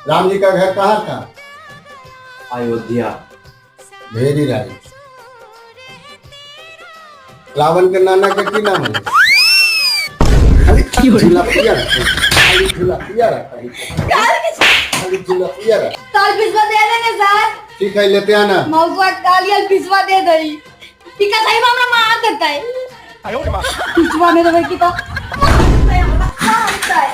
राम जी का घर कहाँ था? अयोध्या। Very right. Ravan के नाना के की नाम है? खाली झूला पिया रखा है, खाली झूला पिया रखा है, खाली झूला पिया रखा। ताल पिसवा दे देने सर। ठीक है, लेते आना। मौसवा कालियल पिसवा दे दई। ई का सही हमरा मार देतै। पिसवा में देबै की तो मारतै।